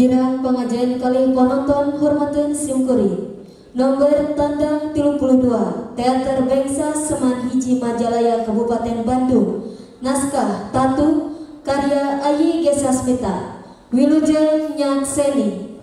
Girang pangajen kalih panonton hormateun simkuring. Nomor tandang 32 Teater Bangsa Seman Hiji Majalaya Kabupaten Bandung. Naskah Tatu karya Ayi Gesasmita. Wilujeng nyakseni.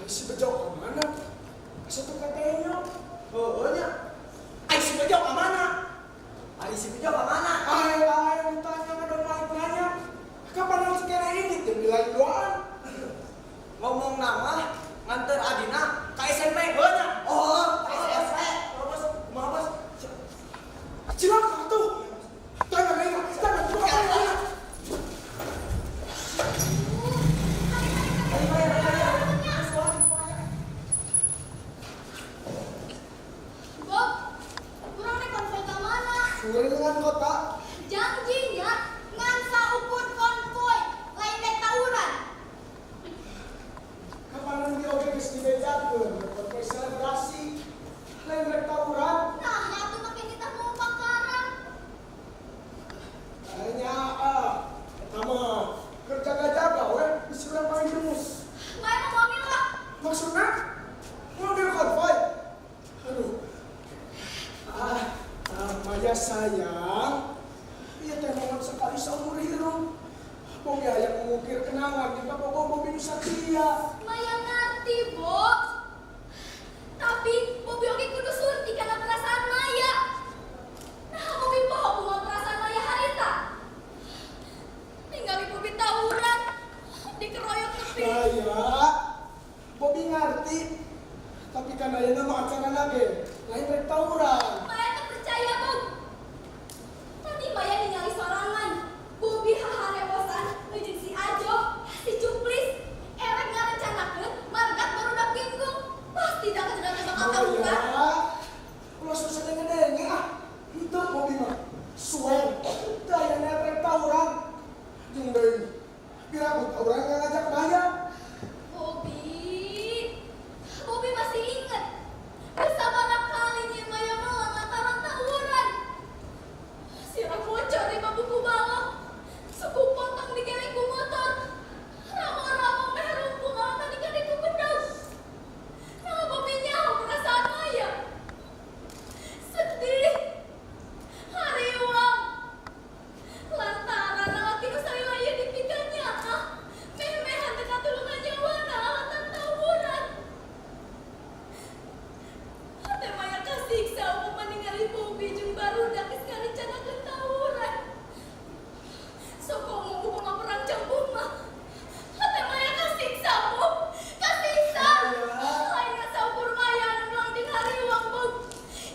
Ai si Bejo ka mana? Asa teu katanya? Heueuh nya. Ai si Bejo ka mana? Ari si Bejo ka mana? Ai ai ditanya ka main nanya. Kapan harus kena ini teh bilang duaan? Ngomong nama nganter adina ka SMP. Heueuh nya. Oh, ka SMP. Oh, Bos. Kumaha, Bos? Cilaka tuh. Tanya nanya, tanya tuh apa nanya? Ayo, ayo, ayo, ayo. Bob, kurang nih konvoy ke mana? Kuringan kota. Janjinya ngan saukur konvoy, lain dek tawuran. Kapan di oge geus dibejakeun konvoy selebrasi. Lain rek tawuran. Nah, atuh make kita mau bakaran. Tanya ah, eta mah keur jaga-jaga we bisi urang main demus. Main mau mobil lah. Maksudnya mobil konvoy. Aduh. Ah, ah, Maya sayang. Ieu teh momen sekali seumur hidup. Bobi hayang mengukir kenangan jeung kabogoh Bobi nu satia. Maya ngerti, Bob. Tapi Bobi oge kudu surti karena perasaan Maya. Nah, Bobi poho kumaha perasaan Maya harita. Tinggal Bobi tawuran, dikeroyok nepi. Maya, Bobi ngerti. Tapi kan ayeuna mah acarana ge lain rek tawuran. Maya teu percaya, Bob. Tadi Maya ningali sorangan. Bobi haharewosan ngeujeun si Ajo, si Cuplis. Erek ngarencanakeun margat barudak genggung. Pasti dah kejengan bakal tawuran. Maya, ulah susah denge-denge ah. Henteu Bobi mah suer. Teu aya niat rek tawuran. Jeung deui, piraku tawuran ngajak Maya. Bobi, Bobi masih inget bersama kalinya Maya melang lantaran tawuran. Sirah bocor di buku balok, suku potong digeleng ku motor, ramo-ramo meh rumpung awak tadi kan ku bedog. Nah, Bobi nyaho perasaan Maya. Sedih, hariwang, lantaran lalaki nu salila ieu dipikanya ah, meh-mehan teu katulungan nyawana alatan tawuran. Hate Maya kasiksa upama ningali Bobi jeung barudak geus ngarencanakeun tawuran. Sok ngomong upama perang campuh mah. Hate Maya kasiksa, Bob. Kasiksa. Lain saukur Maya anu melang jeung hariwang, Bob.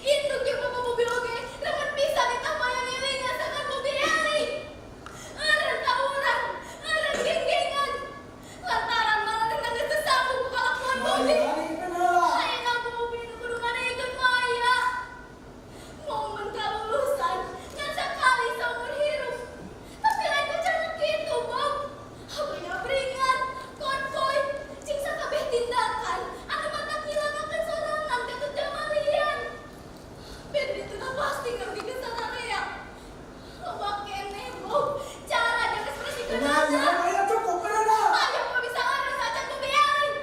Induk jeung bapak Bobi oge remen pisan ditah Maya ngilingan sangkan Bobi eling. Eureun tawuran, eureun geng-gengan. Lantaran maranehna geus teu sanggup ku kalakuan Bobi. Maya dengekeun heula. Ayeuna Bobi nu kudu ngadengkeun Maya. Momen kalulusan ngan sakali saumur hirup. Tapi lain ku cara kitu, Bob. Abring-abringan, konvoy, jeung sakabeh tindakan anu matak ngilangakeun sorangan katut jamalian. Ben dituna pasti ngarugikeun sararea. Loba keneh, Bob. Cara jeung ekspresikeun Maya, Maya cukup heula. Ayo mah bisa ngarus acan Bobi eling.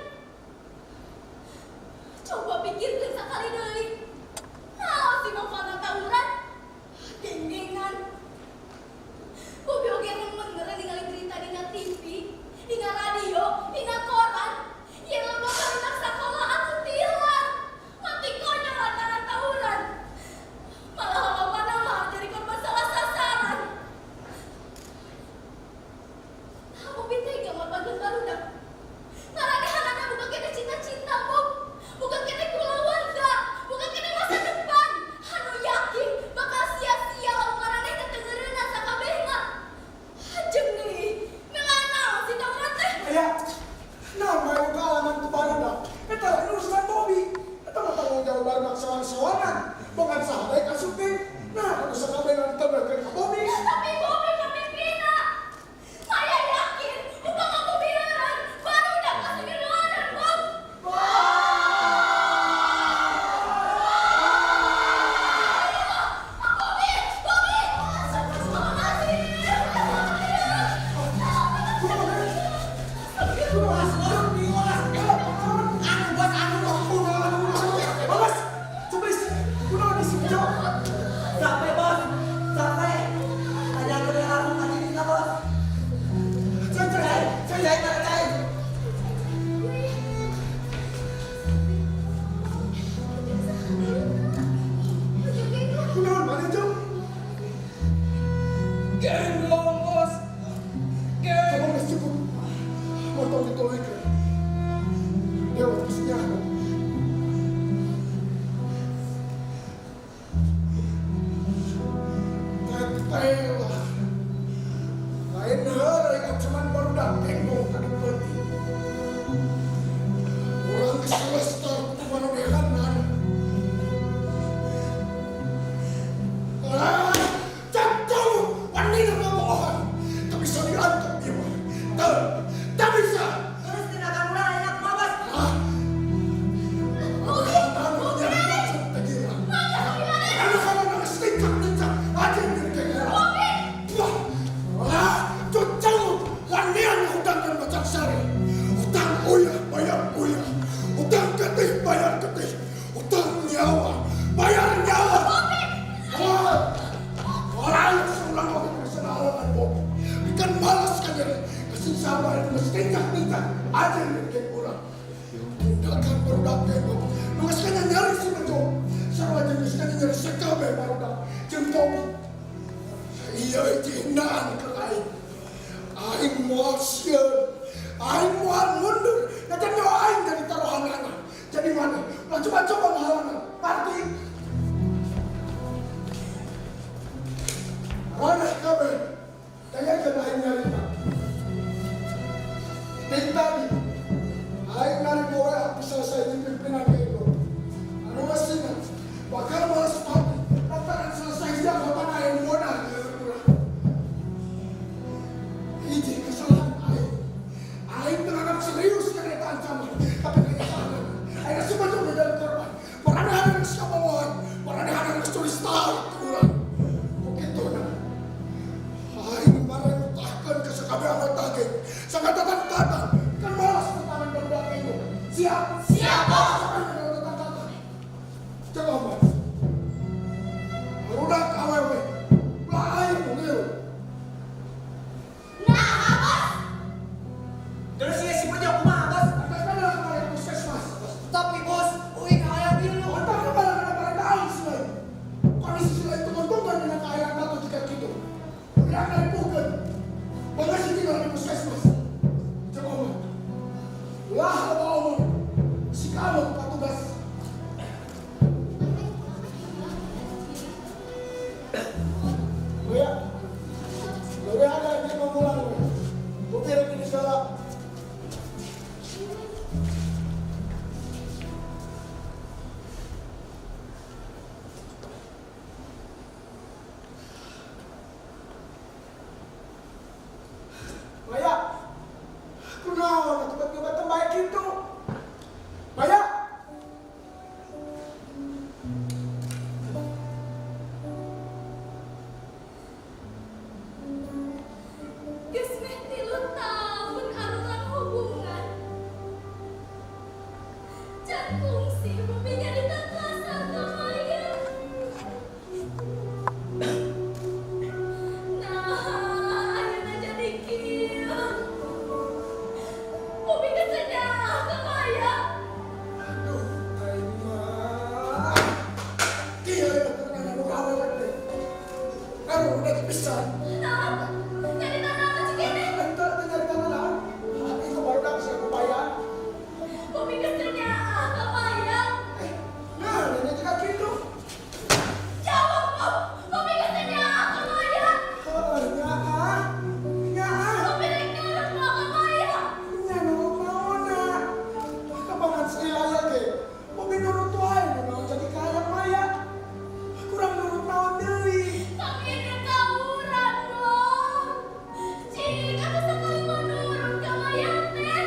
Coba pikirkan sekali deui. Naon sih manfaatna tawuran? Geng-gengan. Bobi oge remen ngeureun ningali berita dina TV, dina radio, dina koran. Yen loba barudak sakola anu tilar, mati konyol lantaran tawuran. Malah lolobana mah jadi korban salah sasaran. Nah, Bobi tega ngorbankeun barudak. Ngaranehanana bukan keneh cita-cita, Bob. Bukan keneh kulawarga, bukan keneh masa depan. Anu yakin bakal sia-sia lamun maranehna teu ngeureunna sakabehna. Jeung deui, melaan naon sih tawuran teh? Maya, naon bae nu kaalaman ku barudak. Eta lain urusan Bobi. Eta mah tanggung jawab barudak soang-soangan. Bogan saha bae kasupkeun. Nah, kudu sakabehna ditembelkeun ka Bobi. Tapi Bobi pemimpinna. Saya yakin upama Bobi eureun, barudak pasti ngeureunnan, Bob. Bobi, Bobi, Bos, bos, anu bos, anu Awas, cuplis, kunaon si Bejo? Capek bos, capek. dibenerkeun. Dewa geus nyaho. Teh lah. Lain heureuy ancaman barudak tembong tadi peuting. Urang geus selesai ku maranehanna. Ah, cacau, wani ngabohongan. Tak bisa diantep ieu mah. Teu, tak bisa. Terus tindakan urang ayeuna kumaha, Bos? Ah. Utang uyah bayar uyah, utang getih bayar getih, utang nyawa bayar nyawa. Orang seulang waktu kesenalan Bobi, ikan malas kan ya, kasih sabar mesti tindak aja yang kayak orang. Tindakan barudak tembok, nu geus kana nyari si Bejo, sarua jeung geus kana nyari sakabeh barudak jeung Bobi. Iya jihnaan ke aing. Aing moal sieun, aing moal mundur, najan nyawa aing jadi taruhanana. Jadi mana? Ulah coba-coba ngahalangan. Parti. Maneh kabeh, dengekeun aing nyarita. Ting tadi, aing narima WA ku salah sahiji pimpinan Kego. Anu ngasina, bakal malas pati, lantaran salah sahiji anggota aing modal di leuweung urang. Hiji kesalahan aing. Aing menganggap serius kana eta ancaman, tapi kenyataan aing sebetulnya jadi korban. Maranehanna geus kabogohan, maranehanna geus tulis tahu urang. Ku kituna, aing marentahkeun ka sakabeh anggota geng, sakatatan-tatan, kan malas tatanan barudak Kego. Siap? Siap, Bos. Sakabeh tatatan. Cek omong. Barudak awewe, ulah aing nu ngilu. Nah, Bos. Terus ieu si Bejo kumaha, Bos? Antarkan lah kemarin ke puskesmas. Tapi Bos, uing hayang ngilu. Antarkan malah kena mereka aing selain. Kondisi selain itu menguntungkan dengan keayaan batu jika gitu. Udah naripukeun. Bangga sih tinggal di puskesmas. Cek omong. Ulah loba omong. Si kamu patugas. Luya. Luya ada yang mau pulang. Bukti ini salah. Maya, kunaon tiba-tiba tembaik gitu. Maya, Geus meh 3 tahun arurang hubungan. Can kungsi Bobi nyarita perasaan ka Maya. Nah, ayeuna jadi kieu. Bobi geus nyaah ka Maya. Aduh, aing mah. Kieu ya pernah nu awewe teh. Aduh, udah pisan. Nah, nyarita naon cik ini? Ente teh nyarita naon? Itu baru dah bisa kebayang. Bobi geus nyaah ka Maya. Eh, nah, nanya juga gitu. Jawab, Bob. Bobi geus nyaah ka Maya. Heeh, nyaah. Nyaah. Bobi rek nurut moal ka Maya. Nya nurut naonna. Kapangan silaya ge. Bobi nurut wae nu naon jadi kahayang Maya. Kurang nurut naon deui. Kami ini tawuran, Bob. Cik, aku sekali mau nurut ka Maya teh.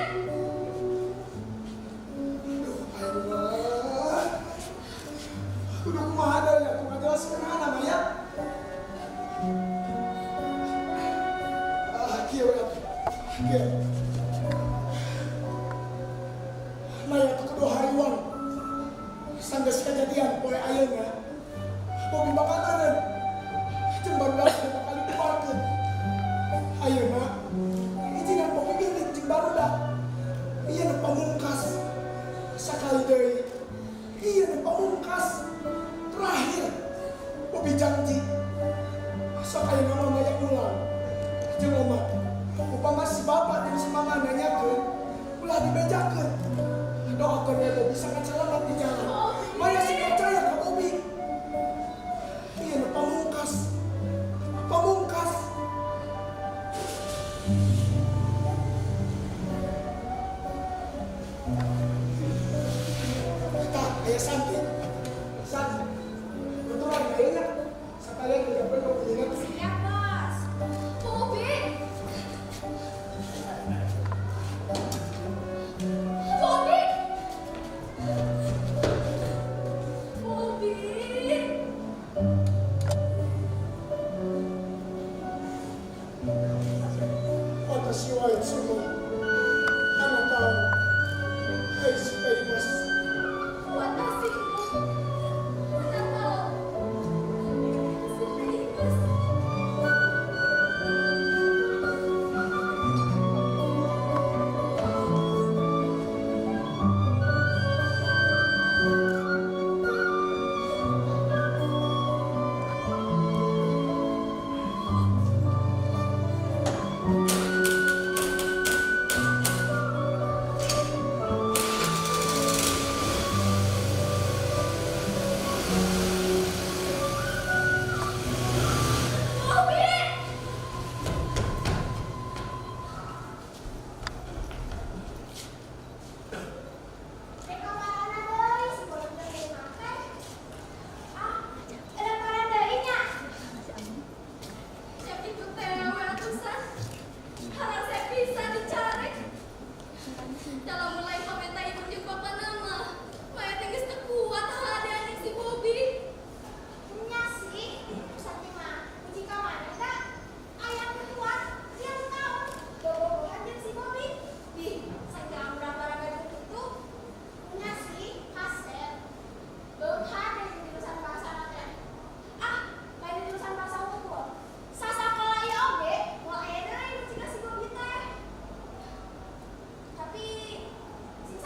Aduh, aing mah. Kudu kumaha deui atuh ngajelaskeunana Maya. Ah, kieu we atuh. Kieu. Maya teh kudu hariwang. Sanggeus kajadian poe ayeuna. Bobi bakal eureun. Jeung barudak bakal dibubarkeun. Ayeuna izinan Bobi geuning jeung barudak. Ieu nu pamungkas. Sakali deui. Ieu nu pamungkas. Terakhir Bobi janji. Sok ayeuna mah Maya ulang. Jeung oma. Upama si bapak dan si mama nanyakeun, ulah Ulah dibejakeun. Doakeun we Bobby sangat selamat di jalan. Maya sih percaya ka Bobby. Ieu nu pamungkas. Pamungkas. Tah, aya Santi. Santi. Betulan kayaknya. Sekalian kerja kepunyaan. Siap, Bos. Bobby. Bobby. Bobby. 私はいつもあなたを愛しています。私もあなたを愛しています。Bobby! Rek kamarana deui, sebelum teh makan. Ah, ada para deui nya. Ya kitu teh we atuh San. Harasa pisan dicarek. Dalam mulai pamenta ibu jeung bapa nama. Maya teh geus teu kuat hadean si Bobby. Nya sih, Santi mah uji ka mana da? Aya nu kuat, 3 tahun. Bobogohan jeung si Bobby. Ih, sajam berapa gaduh kitu? Nya sih, kasep. Beunghar dari jurusan bahasa teh. Ah, lain di jurusan bahasa unggul. Sasakola ieu oge, moal aya deui nu jiga si Bobby teh. Tapi sing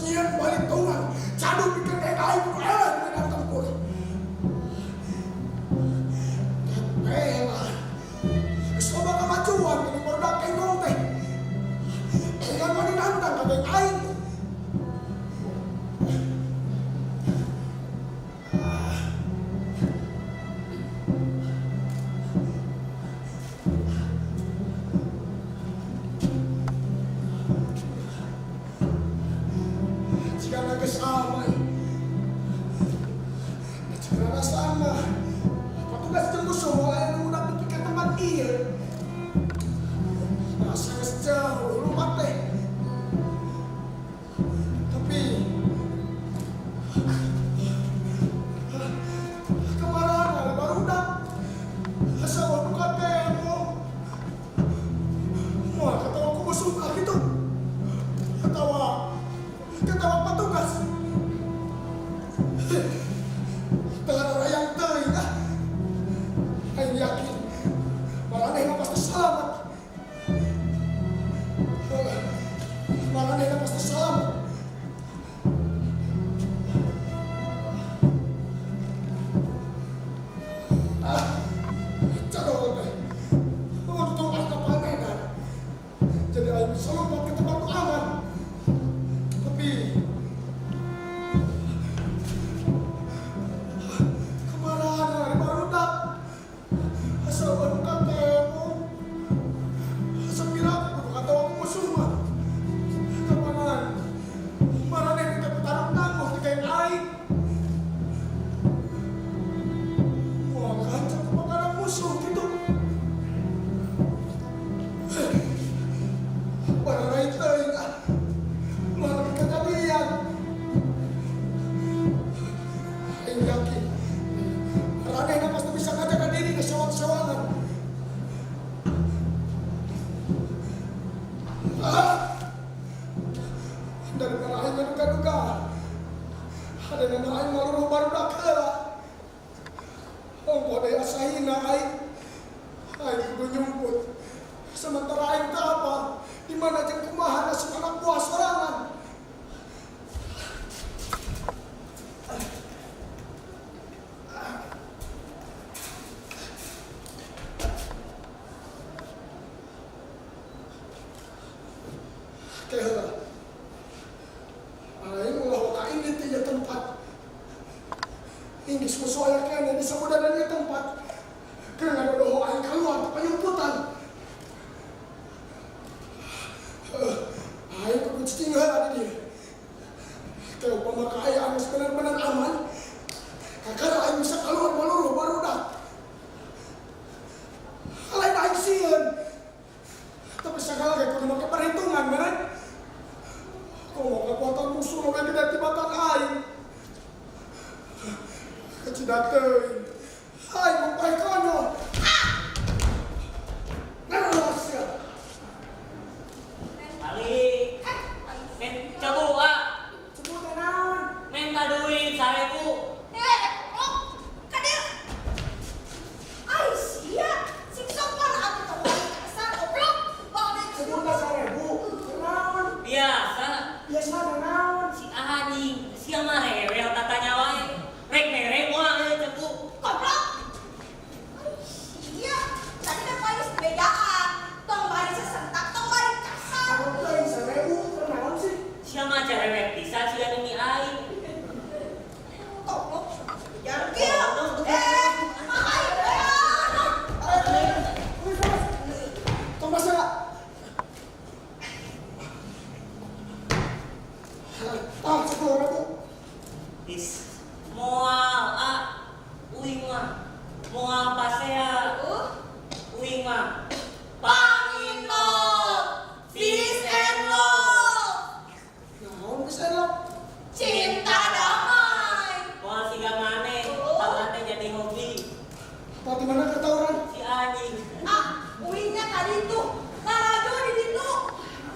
Nyieun balitungan. Cadu pikeun geng aing kudu eleh di medan tempur. Tepelah. Geus loba kamajuan geuning barudak Genggong teh. Dengan wani nantang ka geng aing. Jika geus amai. Jika rasaan mah patugas jeung musuh moal aya nu udah nepi ka tempat ieu. Rasa geus jauh lumpat teh. Tapi kemarahan ada barudak. Asa nu katemo. Moal katawa ku musuh mah kitu. Katawa katawa patugas. Teu rayang teuing ah. Aing yakin maranehna pasti selamat. Maranehna pasti selamat. Ah, cadol teh. Untung asa panenan. Jadi aing bisa lompat ke tempat nu aman. Tapi kemarahan ari barudak. Asa nu katemo. Asa pira kudu katawa ku musuh mah. Kapanan maraneh teh petarung tangguh di geng aing. Moal kahancap ku panganan musuh kitu. Bararai teuing ah. Ulah nepi kajadian. Aing yakin maranehna pasti bisa ngajaga diri ke sewang-sewangan. Ah! Daripada aing ngaduga-duga, hadeunana aing maluruh barudak heula. Ongkoh deui asa hina aing. Aing kudu nyumput. Sementara aing teu apal di mana jeung kumaha nasib anak buah sorangan. Ke heula. Aing ulah waka indit ti ieu tempat. Inggis musuh aya keneh di samudanan ieu tempat. Keur ngadodoho aing kaluar ti panyumputan. Aing kudu cicing heula di dieu. Teh upama kaayaan geus bener-bener aman, kakara aing bisa kaluar maluruh barudak. Lain aing sieun. Tapi sagala ge kudu make perhitungan meureun. Komo kekuatan musuh nu gede tibatan aing. Kecida teuing. Aing mah konyol. Naros ya. Balik. Men coba ah. Sebut teh naon? Minta duit 1.000. Eh, oh, kadir. Ai sia, sing sopan atuh tong wani kasar goblok. Balik. Sebut teh 1.000. Naon? Biasa. Biasa teh naon? Si anjing, sia mah rewel tatanya wae. Rek mere moal euy cepu. Goblok. Ai sia, tadi kan paling bedaan. Tong bari sesentak, tong bari kasar. Kalau teuing 1.000 teh naon sih? Sia mah cerewet pisan sia nimi aing. Goblok. Jar kieu. Eh, mahal ya. Tong basa. Ah, 10.000. Is moal ah uing mah. Moal pasea. Uing mah. Panginlove. Peace and love. Naon geus elok? Cinta damai. Moal siga maneh, Oh. tawuran teh jadi hobi. Apa di mana ketawuran? Si anjing. Ah, uingnya kali itu. Larajo di ditu.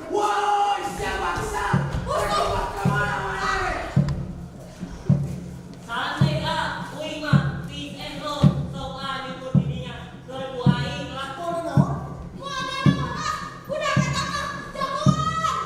Woi, siapa bisa? Musuh. Santai ah, uing mah peace and love. Sok ah nyumput di dinya. Keur ku aing lah. Moal naon? Moal naon ah, udah kata mah jagoan.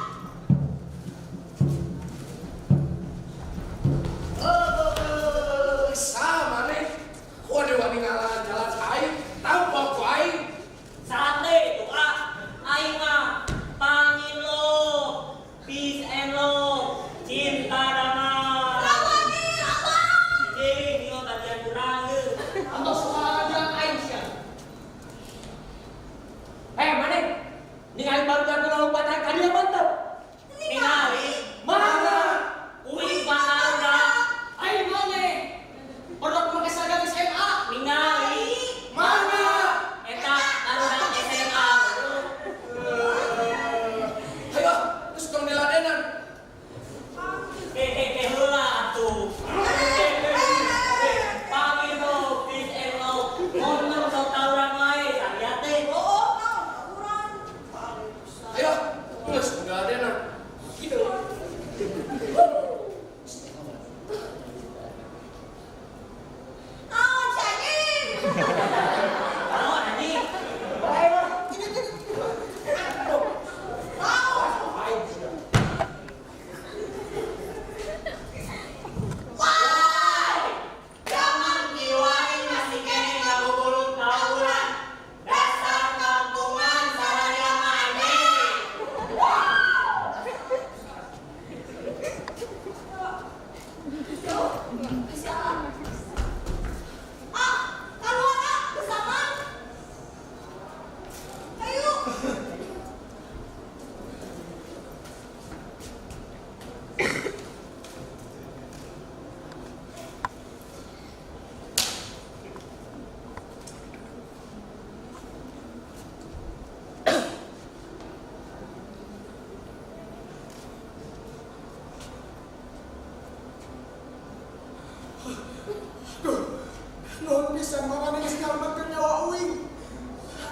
Duh, nuhun pisan mamana geus nyalametkeun nyawa uing.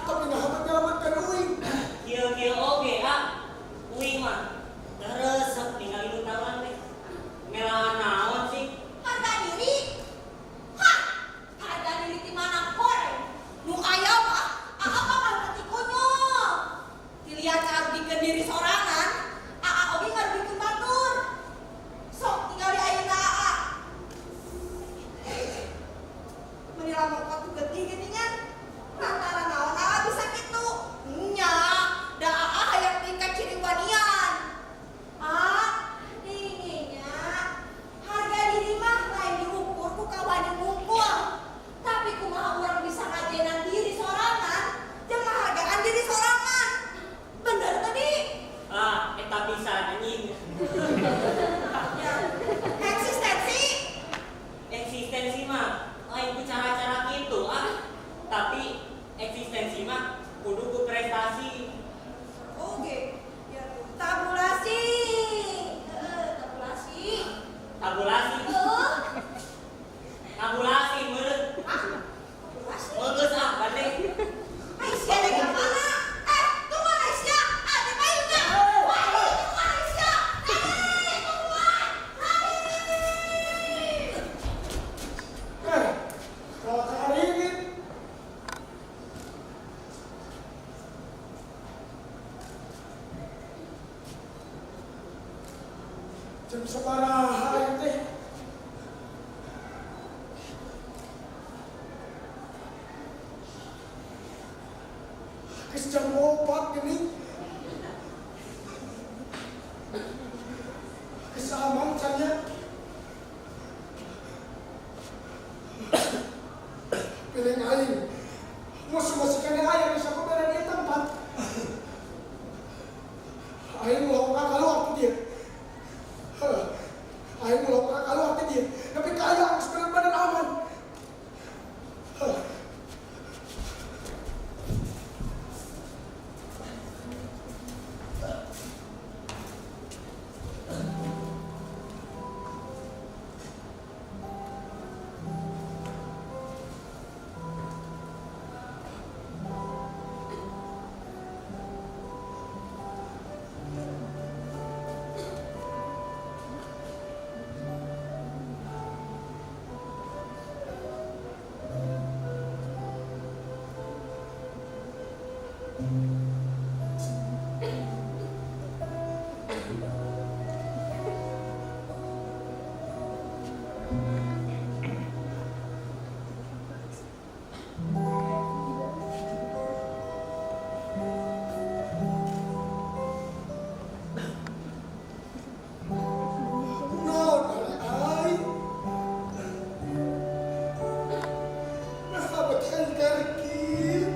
Tapi naha teu nyalametkeun uing. Kieu-kieu oge ah. Uing mah teu resep ningali nu tawuran teh. Ngelangan naon sih? Harga diri. Hah, harga diri di mana koreng? Nu aya mah, aa bakal mati konyol. Dilihat ngarugikeun diri sorangan, aa oge ngarugikeun batur. Sok tingali ayeuna aa. Meni lamun katu getih geuningan. Lantaran naon aa bisa kitu? Nya, da aa hayang tingkat ciriwanian. Ah, dinginnya harga diri mah lain diukur ku kawani ngumpul. Tapi kumaha urang bisa ngajenan diri sorangan jeung ngahargaan diri sorangan. Bener tadi? Ah, eta pisan anjing. Ya, eksistensi. Eksistensi mah lain ku cara-cara kitu ah. Tapi eksistensi mah kudu ku prestasi. Oke, ya tuh tabulasi. Heeh, tabulasi. Tabulasi. Heeh. Tabulasi meureun. Ah, tabulasi. Bagus ah, balik. Aisyah lagi mana? Eh, tunggu Aisyah. Ada payungnya. Wah, tunggu Aisyah. Eh, tungguan. Lari. Eh, kalau hari ini jam sabaraha ieu teh? Geus jam 4 geuning. Geus aman can nya? Piling aing. Musuh masih keneh aya di sakudaran ieu tempat. Aing ulah waka kaluar ti dieu. Heuh. Aing ulah waka kaluar ti dieu. Tapi ka aya geus bener-bener aman. Heuh. Naon ari aing? Naha bet hengker kieu?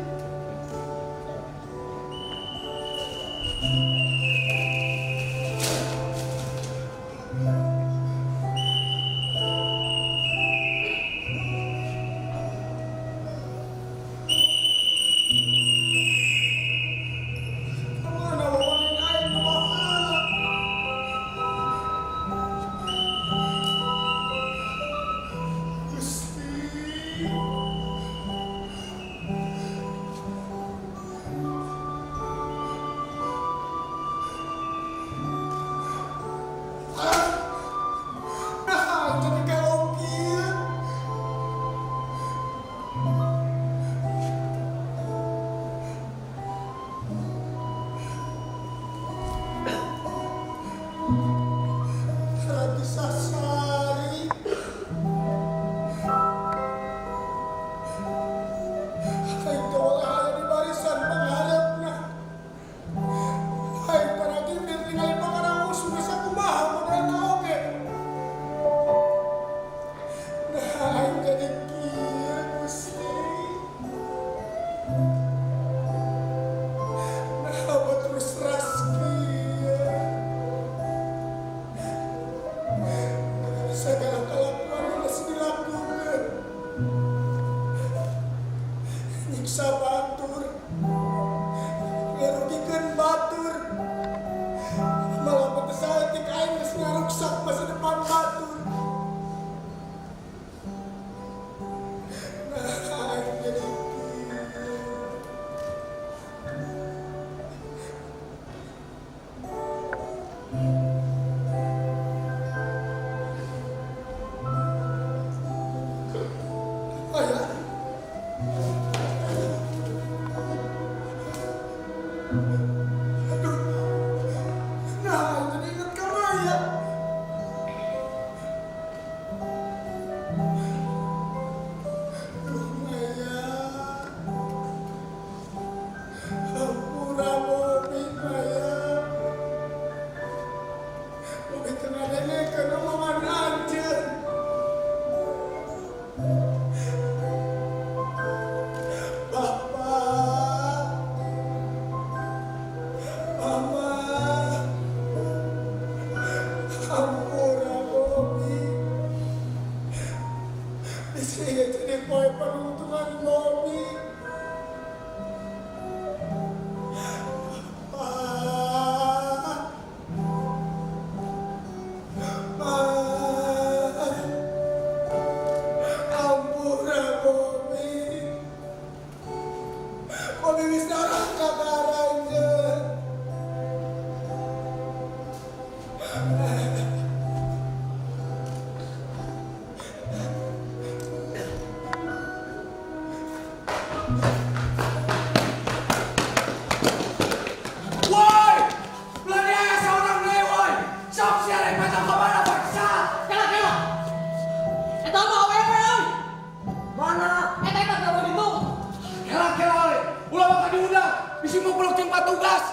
patugas.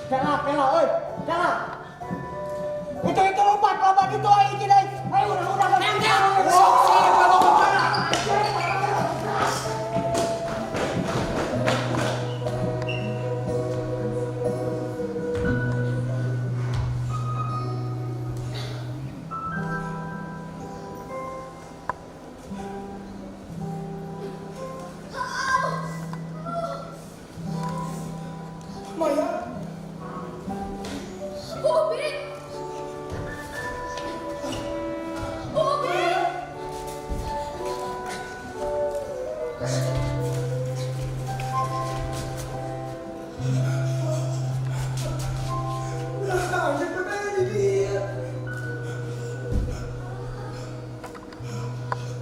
Kela, kela, oi, kela. Itu lompat, lompat itu, ayo ini, ayo udah, udah. Sok saya kalau kemana? Maya, Bobby! Bobby! nah, siapa di dia?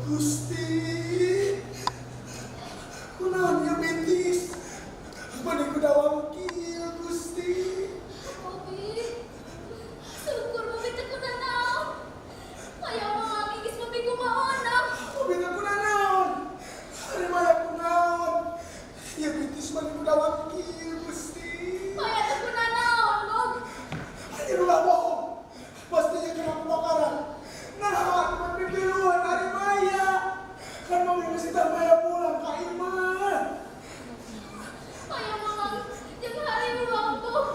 Gusti, kunaon ya betis? Mani kudawang kieu Gusti. Bobby! Syukur Bobby teu kunanaon. Maya mah geus Bobby kumaha. Bobby teh kunanaon? Ari Maya kunaon? Ya betis mani kudawang kieu Gusti. Maya teu kunanaon, Bob. Hanya ulah bohong. Pastinya kena kebakaran. Nah, aku mah pipiluan ari Maya. Kan mau mesti Maya pulang ka imah. Maya mah jeung hariwang, Bob.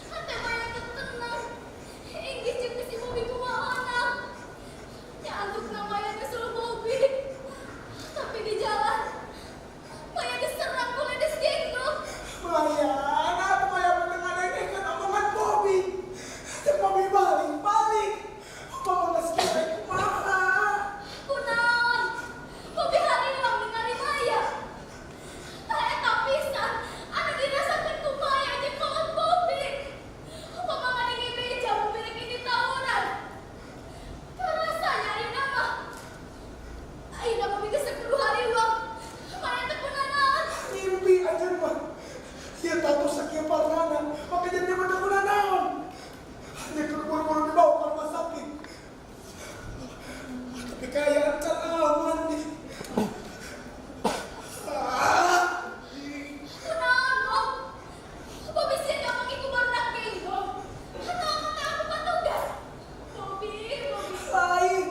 Hate Maya teu tenang. Inggih jeung si Bobby kumaha. Nya antukna Maya nyusul Bobby. Tapi di jalan Maya diserang ku ledes genggong. Maya, nah Maya mendengar omongan Bobby. Cek Bobby balik-balik. Mama geus kira kumaha. Kunaon? Bobby hariwang ningali Maya. Tah eta pisan anu dirasakeun ku Maya jeung kolot Bobby. Upama ngadenge beja Bobby rek ini tawuran. Karasa nyarina mah. Ayeuna Bobby geus kudu hariwang. Maya teu kunanaon. Mimpi aja mah. Ya tato sakieu parnana, make jadi mah teu naon. Hanya keur buru-buru dibawa ke rumah sakit. Tapi kayak can aman nih. Ah, Kunaon, Bob? Bobby sieun kapanggih ku barudak genggong. Atau aku teh aku patugas. Bobby, Bobby. Lain.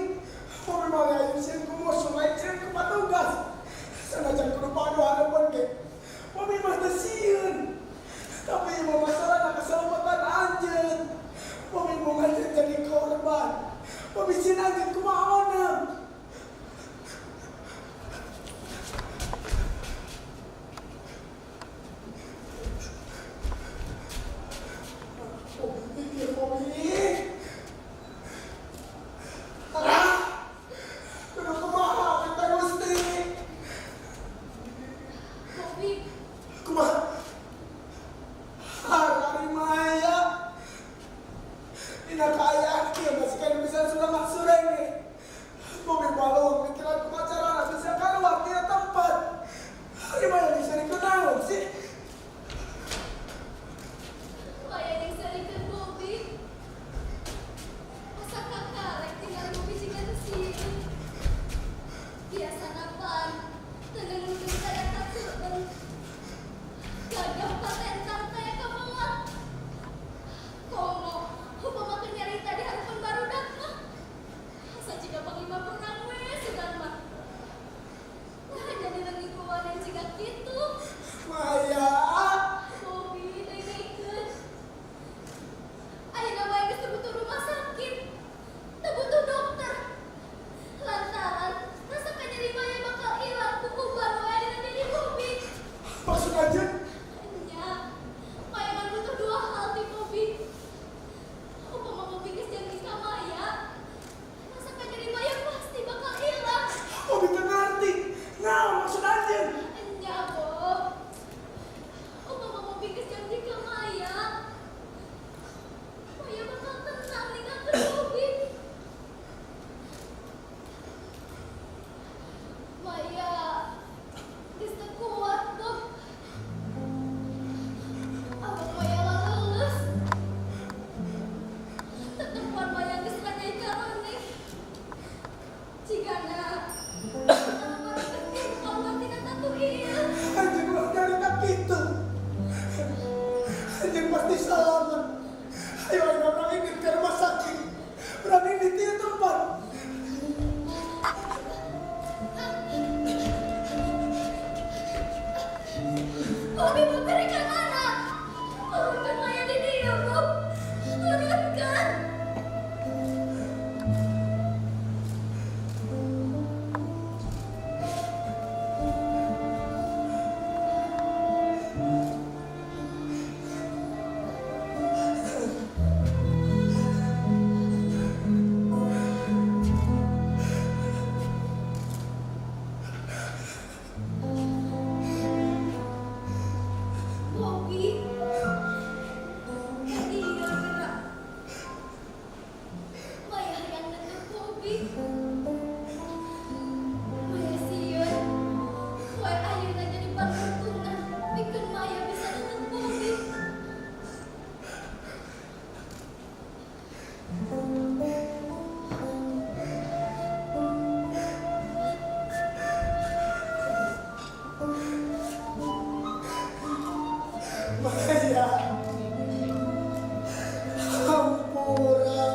Bobby mah lain sieun ku musuh, lain sieun ku patugas. Sanajan kudu padu harapan ge. Bobby mah teu sieun. Tapi ieu mah masalahna keselamatan anjeun. Bobby mau anjeun jadi korban. Bobby sieun anjeun kumaha oneng. Bobby pikir Bobby. Ah, kudu kumaha kita Gusti. Bobby, Kumaha? Hari Maya. Dina kaayaan kieu masih kan bisa sudah sureng nih. Bobby. Maya sieun. Poe ayeuna jadi pangtungtungan pikeun Maya bisa deket Bobby. Maya. Hampura.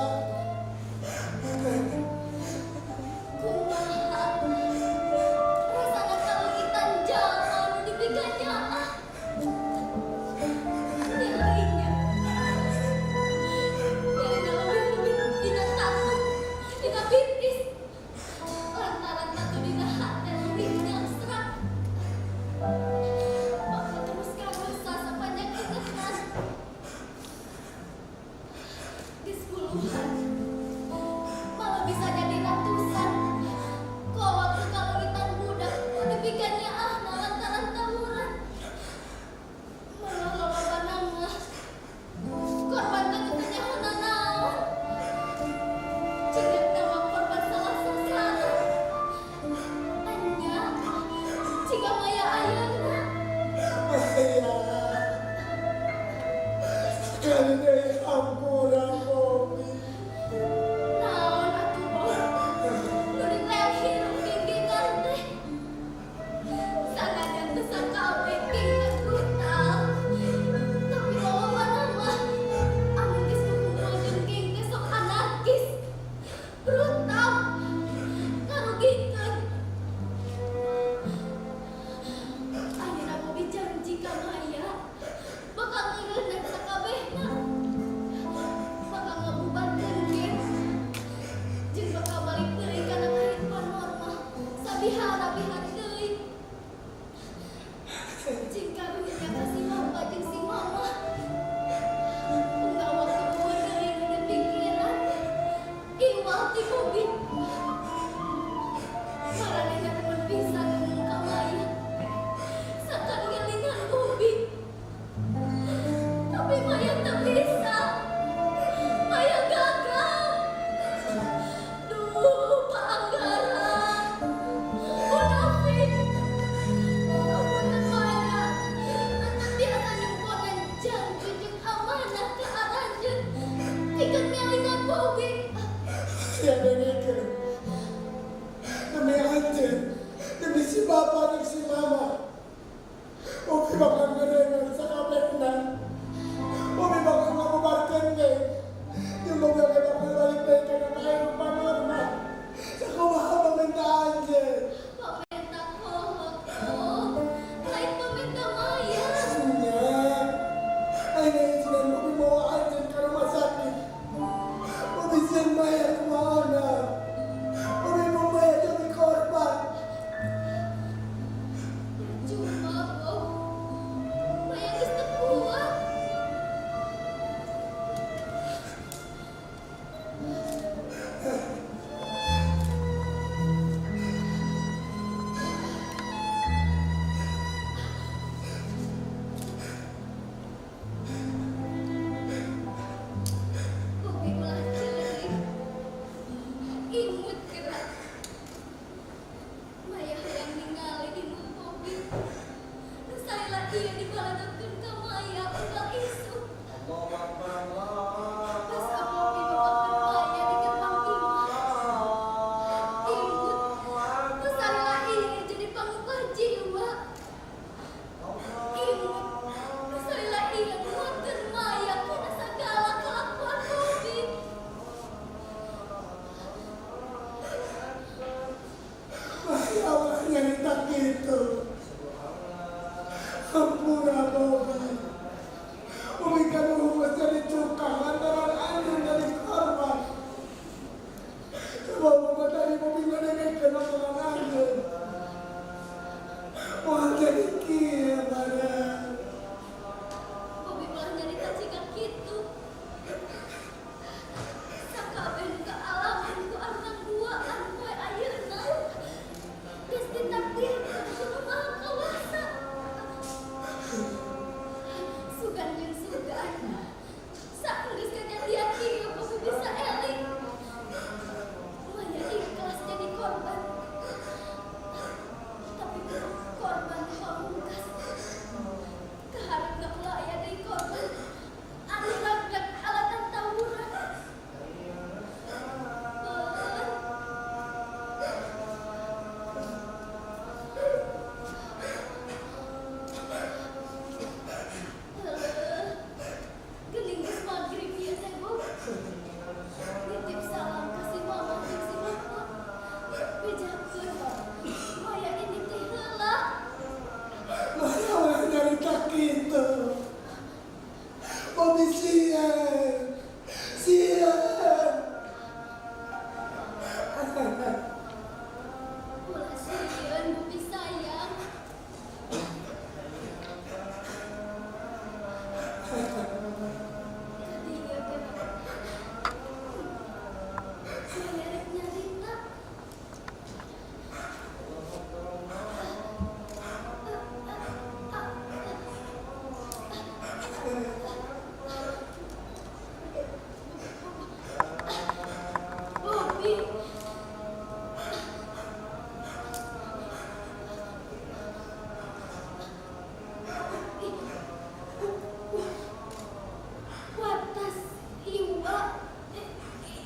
Watashi wa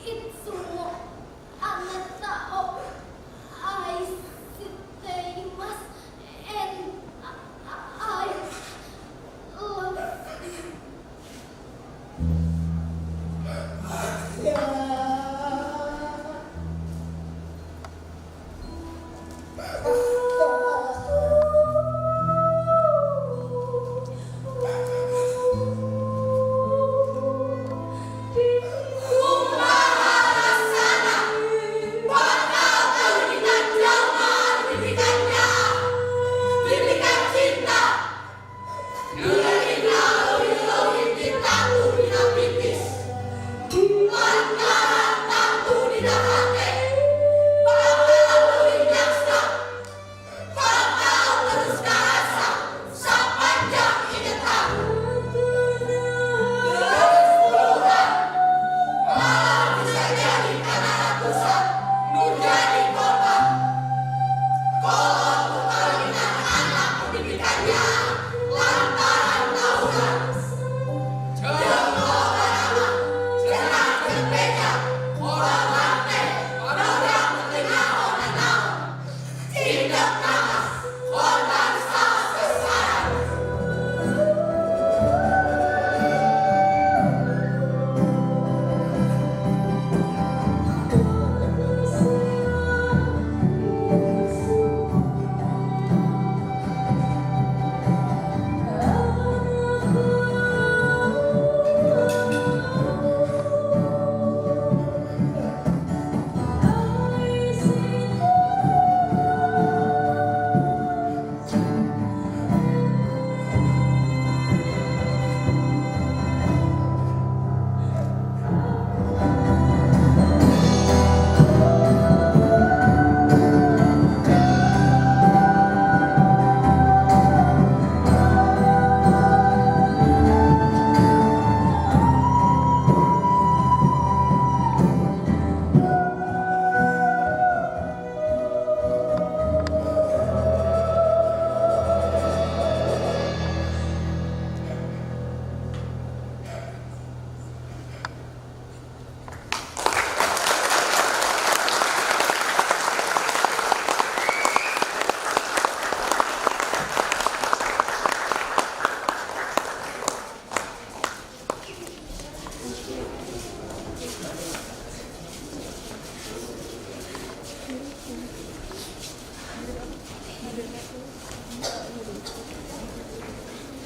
itsumo anata o aishiteimasu and I love you. Ya.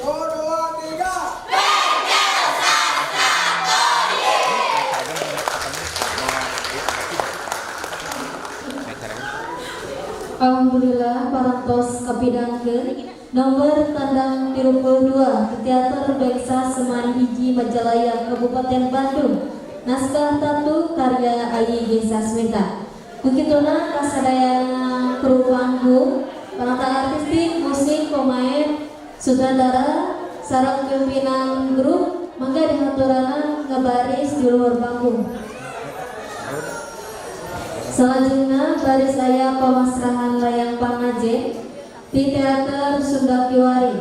Dua, dua, tiga. Alhamdulillah parantos kapidangkeun nomor tandang 32 di Teater Bangsa Seman Hiji Majalaya Kabupaten Bandung. Naskah Tatu karya Ayi G. Sasmita. Kukituna kasadayana kru panggung, penata artistik, musik, pemain, sutradara, sareng pimpinan grup, mangga dihaturanan ngabaris di luhur panggung. Selanjutnya baris saya pemasrahan layang pangajen di Teater Sunda Kiwari.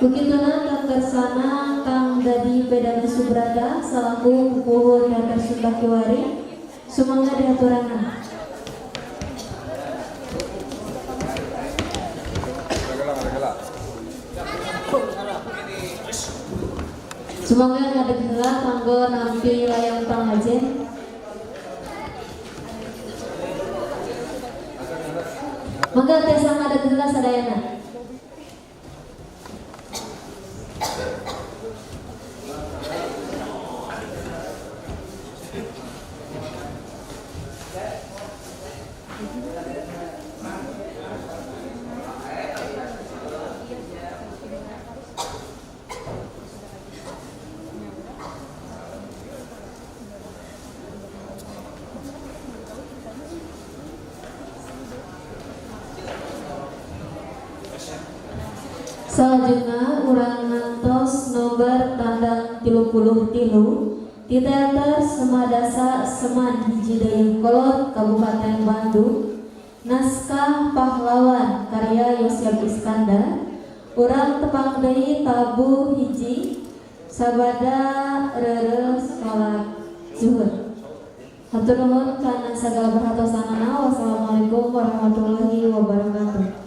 Begituna kang kersana Kang Dadi Pedana Subrata selaku pupuhu Teater Sunda Kiwari, sumangga dihaturanan. Sumangga ngadeg heula kanggo nampi layang pangajen. Mangga tiasa ngadeg heula sadayana. Selanjutnya urang ngantos nomor tandang 33 Di Teater Semadasa SMAN 1 Dayeuhkolot, Kabupaten Bandung. Naskah Pahlawan karya Yosep Iskandar. Urang tepang deui tabuh hiji sabada reureuh salat zuhur. Hatur nuhun kana sagala perhatosanana. Wassalamualaikum warahmatullahi wabarakatuh.